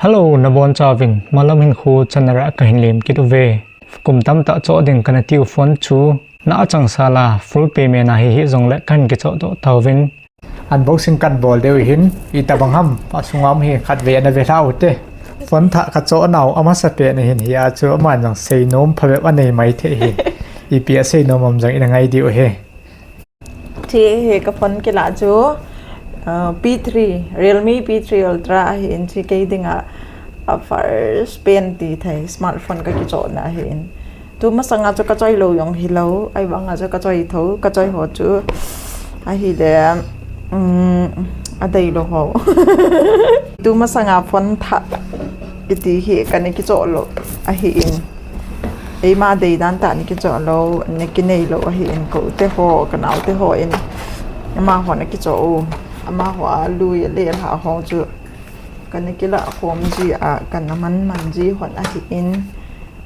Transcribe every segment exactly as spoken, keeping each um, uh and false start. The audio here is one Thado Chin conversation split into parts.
Hello, nabonchauvin, Malam Hinkho channel a kahin lemkit uve. Kum tamtah choh ding kana tiu phone chu, na achang sala, full payment a hi hih jongle kahin kichoh doh tauvin. Unboxing kahin bol diu ahin, itobang ham, asunga um hi khatvei ana ve lhau te. Phone thah kachoh nau, amasapen ahin hia chu, aman jong seinom phabep anei maithei ahi. Ipi aseinom ham jong ina ngai diu ahi. Hiche hi ka phone kilah chu, uh, P three, Realme P three Ultra ahin, hiche kei dinga, a first pen tithei smartphone ka kichohna ahin. Tu masanga chu ka choi lou jong hilou, ahivanga chu ka choi tho, ka choi ho chu ahile, um, adei lou ho. Tu masanga phone thah kiti hi kana kichoh lou ahin. Eima deidan tah in kichoh lou, na kinei lou ahin, ka u te ho, ka nao te hon, amahon akichoh u, amaho a lui a lelha ho chu kana kilah khom ji a, kana man man ji hon ahin,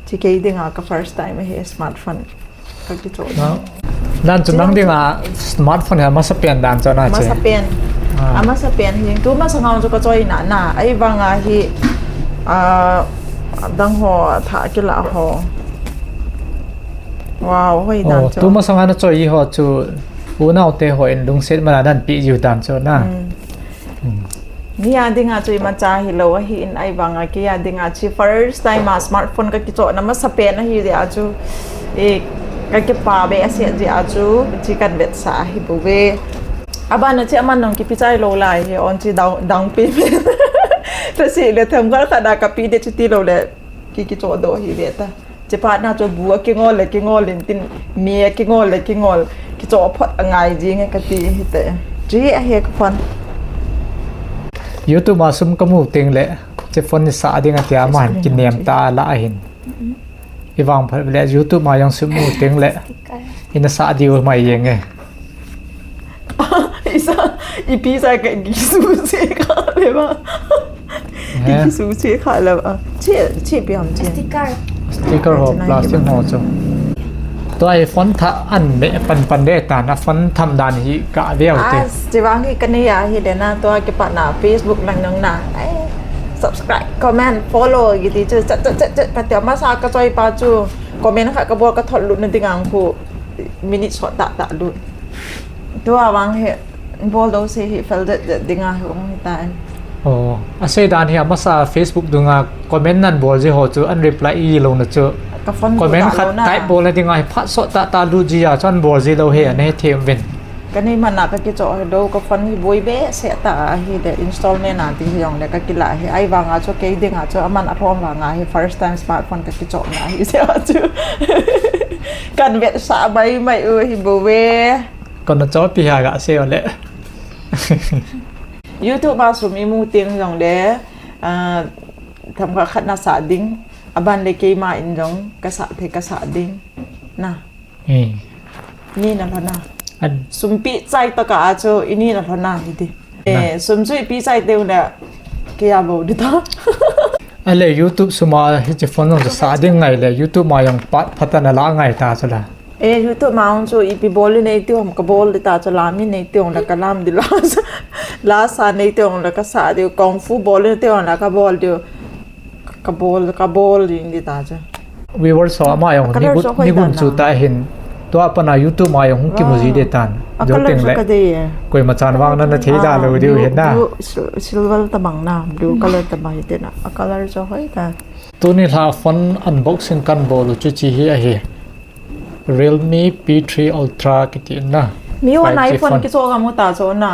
hiche kei dinga ka first time ahi smartphone ka kichoh. Na, dan chu nang dinga smartphone hi amasapen dan chu na hiche. Amasapen. Ah. Amasapen hi. Tu masanga chu ka choi na na. Ahivanga hi, ah, adang ho, thah kilah ho. Wow, hoidan chu. Oh, tu masanga na choi ho chu unau te hon lungset man a ana pe jiu dan chu na. Hmm. Hmm. Mi a dinga chu imacha hilou ahin, ahivanga kei a dinga hiche first time a smartphone ka kichohna masapen ahi jeh a chu, eh, ka kipah behseh jeh a chu, hiche kahin vetsah ahi bouve. Abana hiche aman jong kipe chai lou lai hi, on hiche down, down payment. Lhaseh le themkhat khat a kape ding chu tilou le, ki, kichoh doh hih ve ta. Hiche phat na chu bu akingol le kingol in tin, mi akingol le kingol, kichoh phot angai jing e kati hite. Hiche ahi ka phone. YouTube a sum kamu teng le, hiche phone hi sah ding atia aman kinem tah a alah ahin. Ivang phat le YouTube a jong sum mu teng le, ina sah diu mai jeng e. Isa, ipi sa ka kisu se kha le ba. He. Kisu se kha le ba. Hiche, hiche ipi ham hiche. Sticker. Sticker ho, plastic ho chu. Tua hi phone thah an be pan pan de ta na phone tham dan hi ka ve u te. Ah, hiche vang hi ka nei ahi le na tua kipatna Facebook lang nang na. Ai, subscribe, comment, follow kiti chu chat chat chat chat ka tia masa ka choi pa chu comment kha ka bol ka thot lut na ding ang khu minute sot tah tah lut. Tua vang hi, bol doh se hi fel det det dinga hi um hi tai. Oh, asei dan hi amasa Facebook dunga comment nan bol ji ho chu an reply i lou na chu. Ka phone comment khat type bol na dinga hi phat sot tah tah lut ji a chu an bol ji lou hi, ana hethem uvin. Ka nei man a ka kichoh hi lou, ka phone hi boi behseh tah ahi le, installment a ti hi jong le ka kilah hi. Ahivanga chu kei dinga chu aman alhom vanga hi first time smartphone ka kichohna ahi jeh a chu. Kahin vetsah mai mai u ahi bouve. Kona choipi ha ga sei u le. YouTube a sum imu teng jong le, ah, themkhat khat na sah ding. Aban le keima in jong ka sah thei ka sah ding. Na. Eh. Ni na lhona. An. Sum pe chai tah a chu ini na lhona hi ti. Eh, sum chu ipe chai teu le kei a bol ding ta. Ale YouTube sum a hiche phone jong sah ding ngai le YouTube ma jong phat phat ana la ngai ta chu la. Eh, YouTube ma jong chu ipi bol nei tiu ham ka bol ding ta chu la mi nei tiu la ka lam ding la. La sa nei tiu la ka sa ding kung fu bol nei tiu la ka bol ding. Ka bol, ka bol ding ding ta chu. Viewers ho ama jong nigun chu ta hin. Tua pat a YouTube ma jong hung kimu ji ding tan. A colour chu ka dei e. Koima chan vang na na thei da lou diu hin na. Blue, sil-, silver tabang na, blue colour tabang hi te na. A colour chu hoi ta. Tuni lha phone unboxing kan bol u chu hiche hi ahi. Realme P three Ultra kiti na. Mi hon iPhone kichoh ga mu ta chu na.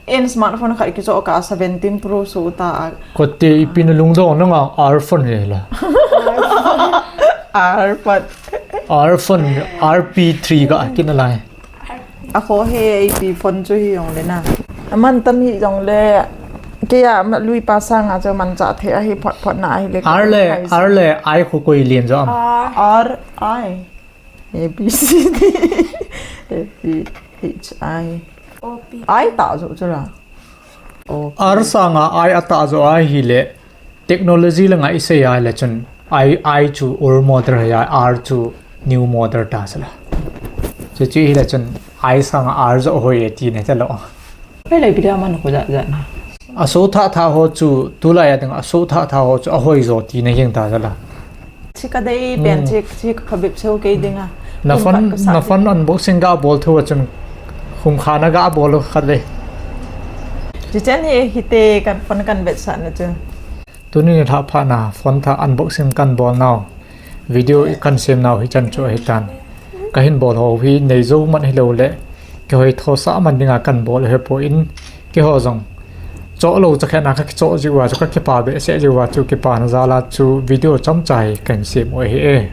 Ei'n smartphone khat kichoh ka seventeen Pro so ta a. Kote ipi na lungdong nanga R phone le la. R phone. R phone, R P three ga kina lai. A kho he ipi phone chu hi jong le na. Aman tam hi jong le. Kei a ma lui pa sanga chu manchah thei ahi phot phot na ahi le. R le, R le I kho koi lien jo am. R I. A B C D. F G H I. O P. I tah jo chu la. O P. R sanga I atah jo ahi le. Technology langa i sei a le chun I, I chu old model hi a, R chu new model ta sala. Chu chu hi le chun I sanga R jo hoi e ti ne ta lo. Pai le video man ko ja ja na. Aso thah thah ho chu, tulai a ding aso thah thah ho chu ahoi jo tina jeng ta jala. Chi kadei pen, chi, chi ka phabep seu kei dinga. Na phone, na phone unboxing ga bol thu a chun, khum kha na ga bol u khat le. Chi chen hi, hite kan phone kan vetsah na chu. Tuni nilhah phat na phone thah unboxing kan bol nau, video i kan sem nau hichan chu ahitan. Kahin bol ho hi nei jou man hilou le, kihoi thosah man dinga kan bol ahipoi, keiho jong choh lou chakhen a kakichoh jiu a chu kakipa behseh jiu a chu kipana jal a chu video chomcha hi kahin sem u ahi e.